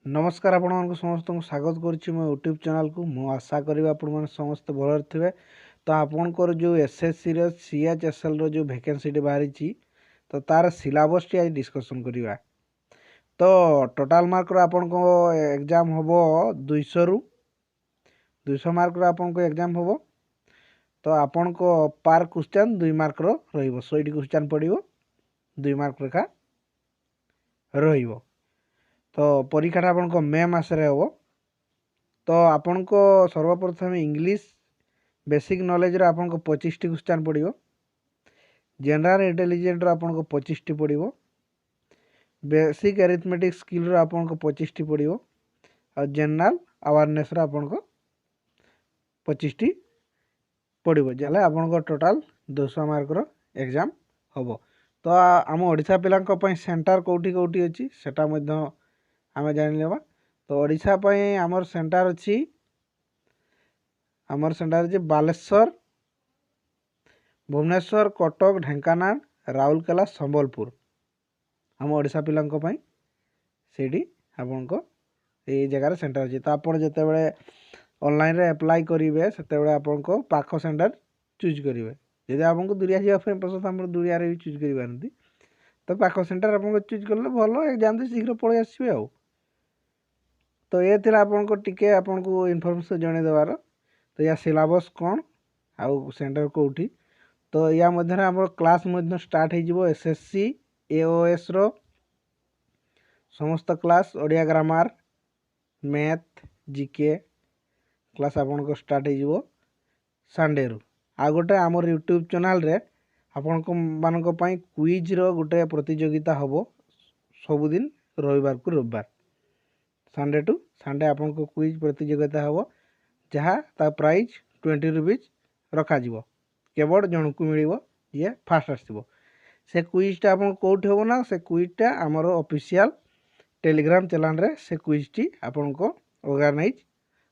ନମସ୍କାର, ଆପଣମାନଙ୍କୁ ସମସ୍ତଙ୍କୁ ସ୍ୱାଗତ କରୁଛି ମୋ ୟୁଟ୍ୟୁବ୍ ଚ୍ୟାନେଲ୍କୁ। ମୁଁ ଆଶା କରିବି ଆପଣମାନେ ସମସ୍ତେ ଭଲରେ ଥିବେ। ତ ଆପଣଙ୍କର ଯେଉଁ ଏସ୍ଏସ୍ସିର ସିଏଚ୍ଏସ୍ଏଲ୍ର ଯେଉଁ ଭ୍ୟାକେନ୍ସିଟି ବାହାରିଛି, ତ ତା'ର ସିଲାବସ୍ଟି ଆଜି ଡିସ୍କସନ୍ କରିବା। ତ ଟୋଟାଲ୍ ମାର୍କର ଆପଣଙ୍କ ଏକ୍ଜାମ୍ ହେବ, 200ରୁ 200 ମାର୍କର ଆପଣଙ୍କ ଏକ୍ଜାମ୍ ହେବ। ତ ଆପଣଙ୍କ ପାର୍ କ୍ୱେଶ୍ଚନ୍ 2 ମାର୍କର ରହିବ। 100ଟି କ୍ୱେଶ୍ଚନ୍ ପଡ଼ିବ, 2 ମାର୍କ ଲେଖା ରହିବ। ତ ପରୀକ୍ଷାଟା ଆପଣଙ୍କ ମେ ମାସରେ ହେବ। ତ ଆପଣଙ୍କ ସର୍ବପ୍ରଥମେ ଇଂଲିଶ ବେସିକ୍ ନଲେଜର ଆପଣଙ୍କ 25ଟି କ୍ୱେଶ୍ଚନ୍ ପଡ଼ିବ, ଜେନେରାଲ୍ ଇଣ୍ଟେଲିଜେଣ୍ଟର ଆପଣଙ୍କ 25ଟି ପଡ଼ିବ, ବେସିକ୍ ଆରିଥମେଟିକ୍ ସ୍କିଲ୍ର ଆପଣଙ୍କ 25ଟି ପଡ଼ିବ ଆଉ ଜେନେରାଲ୍ ଆୱାରନେସ୍ର ଆପଣଙ୍କ 25ଟି ପଡ଼ିବ। ଯାହେଲେ ଆପଣଙ୍କ ଟୋଟାଲ୍ 200 ମାର୍କର ଏକ୍ଜାମ୍ ହେବ। ତ ଆମ ଓଡ଼ିଶା ପିଲାଙ୍କ ପାଇଁ ସେଣ୍ଟର କେଉଁଠି କେଉଁଠି ଅଛି, ସେଟା ମଧ୍ୟ ଆମେ ଜାଣିନେବା। ତ ଓଡ଼ିଶା ପାଇଁ ଆମର ସେଣ୍ଟର ଅଛି, ଆମର ସେଣ୍ଟର ଅଛି ବାଲେଶ୍ୱର, ଭୁବନେଶ୍ୱର, କଟକ, ଢେଙ୍କାନାଳ, ରାଉରକେଲା, ସମ୍ବଲପୁର। ଆମ ଓଡ଼ିଶା ପିଲାଙ୍କ ପାଇଁ ସେଇଠି ଆପଣଙ୍କ ଏଇ ଜାଗାରେ ସେଣ୍ଟର ଅଛି। ତ ଆପଣ ଯେତେବେଳେ ଅନଲାଇନ୍ରେ ଆପ୍ଲାଏ କରିବେ, ସେତେବେଳେ ଆପଣଙ୍କ ପାଖ ସେଣ୍ଟର ଚୁଜ୍ କରିବେ। ଯଦି ଆପଣଙ୍କୁ ଦୂରିଆ ଯିବା ପାଇଁ ପସନ୍ଦ, ଆମର ଦୂରିଆରେ ବି ଚୁଜ୍ କରିପାରନ୍ତି। ତ ପାଖ ସେଣ୍ଟର ଆପଣଙ୍କ ଚୁଜ୍ କଲେ ଭଲ, ଏକ୍ଜାମ୍ ଦେଇ ଶୀଘ୍ର ପଳେଇ ଆସିବେ। ଆଉ ତ ଏ ଥିଲା ଆପଣଙ୍କ ଟିକେ ଆପଣଙ୍କୁ ଇନଫର୍ମେସନ୍ ଜଣାଇ ଦେବାର। ତ ୟା ସିଲାବସ୍ କ'ଣ ଆଉ ସେଣ୍ଟର କେଉଁଠି। ତ ୟା ମଧ୍ୟରେ ଆମର କ୍ଲାସ୍ ମଧ୍ୟ ଷ୍ଟାର୍ଟ ହେଇଯିବ। ଏସ୍ଏସ୍ସି ଏଓଏସ୍ର ସମସ୍ତ class, Odia grammar, math, GK class ଆପଣଙ୍କ ଷ୍ଟାର୍ଟ ହେଇଯିବ ସଣ୍ଡେରୁ। ଆଉ ଗୋଟେ ଆମର ୟୁଟ୍ୟୁବ୍ ଚ୍ୟାନେଲ୍ରେ ଆପଣଙ୍କ ମାନଙ୍କ ପାଇଁ କୁଇଜ୍ର ଗୋଟେ ପ୍ରତିଯୋଗିତା ହେବ ସବୁଦିନ ରବିବାରକୁ ରବିବାର, ସଣ୍ଡେ ଟୁ ସଣ୍ଡେ ଆପଣଙ୍କ କୁଇଜ୍ ପ୍ରତିଯୋଗିତା ହେବ, ଯାହା ତା ପ୍ରାଇଜ୍ 20 ରୁପିଜ୍ ରଖାଯିବ। କେବଳ ଜଣକୁ ମିଳିବ ଯିଏ ଫାଷ୍ଟ ଆସିବ। ସେ କୁଇଜ୍ଟା ଆପଣଙ୍କ କେଉଁଠି ହେବ ନା, ସେ କୁଇଜ୍ଟା ଆମର ଅଫିସିଆଲ୍ ଟେଲିଗ୍ରାମ ଚ୍ୟାନେଲ୍ରେ ସେ କୁଇଜ୍ଟି ଆପଣଙ୍କ ଅର୍ଗାନାଇଜ୍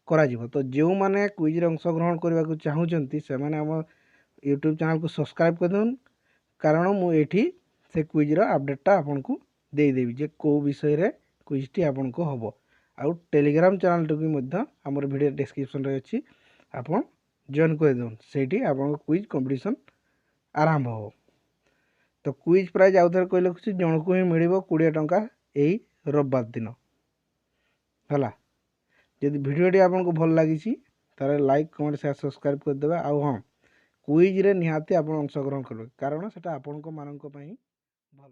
କରାଯିବ। ତ ଯେଉଁମାନେ କୁଇଜ୍ରେ ଅଂଶଗ୍ରହଣ କରିବାକୁ ଚାହୁଁଛନ୍ତି, ସେମାନେ ଆମ ୟୁଟ୍ୟୁବ୍ ଚ୍ୟାନେଲ୍କୁ ସବସ୍କ୍ରାଇବ୍ କରିଦିଅନ୍ତୁ, କାରଣ ମୁଁ ଏଇଠି ସେ କୁଇଜ୍ର ଅପଡ଼େଟ୍ଟା ଆପଣଙ୍କୁ ଦେଇଦେବି ଯେ କେଉଁ ବିଷୟରେ କୁଇଜ୍ଟି ଆପଣଙ୍କୁ ହେବ। ଆଉ ଟେଲିଗ୍ରାମ ଚ୍ୟାନେଲ୍ଟିକୁ ମଧ୍ୟ ଆମର ଭିଡ଼ିଓ ଡେସ୍କ୍ରିପସନ୍ରେ ଅଛି, ଆପଣ ଜଏନ୍ କରିଦିଅନ୍ତୁ। ସେଇଠି ଆପଣଙ୍କ କୁଇଜ୍ କମ୍ପିଟିସନ୍ ଆରମ୍ଭ ହେବ। ତ କୁଇଜ୍ ପ୍ରାଇଜ୍ ଆଉ ଥରେ କହିଲେ ରଖୁଛି, ଜଣକୁ ହିଁ ମିଳିବ 20 ଟଙ୍କା ଏଇ ରବିବାର ଦିନ ହେଲା। ଯଦି ଭିଡ଼ିଓଟି ଆପଣଙ୍କୁ ଭଲ ଲାଗିଛି, ତାହେଲେ ଲାଇକ୍, କମେଣ୍ଟ, ସେୟାର, ସବସ୍କ୍ରାଇବ୍ କରିଦେବେ। ଆଉ ହଁ, କୁଇଜ୍ରେ ନିହାତି ଆପଣ ଅଂଶଗ୍ରହଣ କରିବେ, କାରଣ ସେଟା ଆପଣଙ୍କ ମାନଙ୍କ ପାଇଁ ଭଲ।